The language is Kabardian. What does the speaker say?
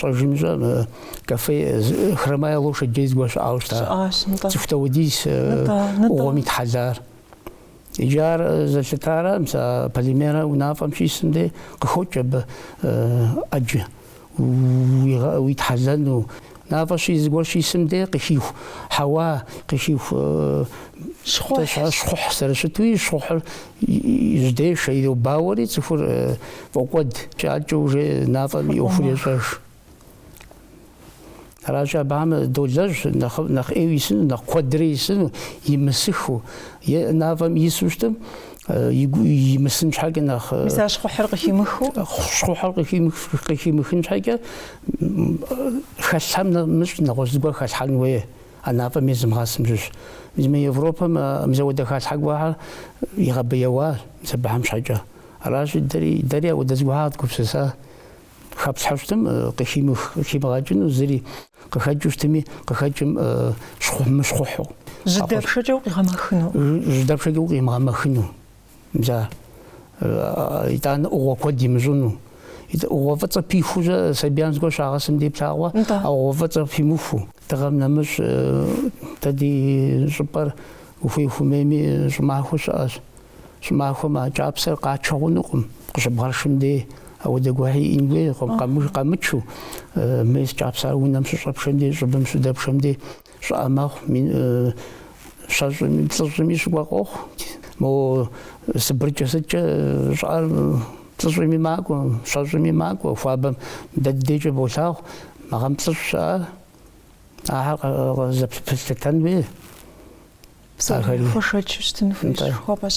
пщӏэжым ищӏэ, кафе Хромая лошадь жери зыгуэр щыӏауэ щыта. Щыӏащ, нтӏэ. Цӏыху дауэдиз Нтӏэ, нтӏэ. ӏугъуэм итхьэлар. Иджы ар зэлъытара, мис а полимерэ унафӏэм щисым де къыхокӏ абы ӏэджэ уитхьэлэну. Нафӏэ щи зыгуэр щисым де къыхиху хьэуа, къыхиху щхъухь зэрыщытуи, щхъухьыр жьдешэ, иробауэри цӏыхур фӏокӏуэд. Адэкӏэ уже нафӏэм и ӏуэхур ещӏэж. Аращи, абыхэм долэжь нэхъ ӏейуэ исыну, нэхъ куэдрэ исыну, имысыхыу, е нафӏэм ису щытым, имысын щхьэкӏэ нэхъ... Мис а щхъухьыр къыхимыхыу? Щхъухьыр къыхимыхын щхьэкӏэ хэлъхьэм нэмыщӏ нэгъуэщӏ зыгуэр хэлъхьэн хуей, а нафӏэм езымыгъэсым щыщ. Мис мы Европэм мис ауэдэ халъхьэ гуэрхэр игъэбэяуащ мис абыхэм щхьэкӏэ. Аращи, дэри ауэдэ зыгуэрхэр къэдгупсыса. Хэплъхьэу щытым къыхимых, къыхимыгъэкӏыну зыри, къыхэкӏыу щытми, къыхэкӏым мыщхъухьу. Жьыдэпшэкӏэ укъигъэмэхыну. Жьыдэпшэкӏэ укъимыгъэмэхыну. Мис ар. Итӏанэ ӏугъуэ куэд имыщӏыну. ӏугъуэ фӏыцӏэ пихуу щэ сабийхэм зыгуэр щагъэсым дей плъагъуэ, а ӏугъуэ фӏыцӏэ пимыхуу. Дыгъэм нэмыщӏ дэ ди щӏыпӏэр ухуей-ухуэмейми щӏымахуэ щыӏэщ. Щӏымахуэм а кӏапсэр къачэ хъунукъым, къыщыбгъэшым дей ауэдэ гуэрхьи иӏэн хуейкъым, къэмычу. Мес кӏапсэр унэм щыщӏэпшэм дей, щӏыбым щыдэпшэм дей щӏыӏэ мэхъу, щэщӏми, плӏыщӏми щыкӏуэ къохъу. Мо Сыбыркӏэ сыткӏэ щӏыӏэр плӏыщӏми макӏуэ, щэщӏми макӏуэ, хуабэм дэ ди дежкӏэ болъагъу, мы гъэм плӏыщӏ щыӏэ, ахэр къызэпылъытэн хуей. Псори хуэшэчу щытын хуейщ, жыхуэпӏэщ.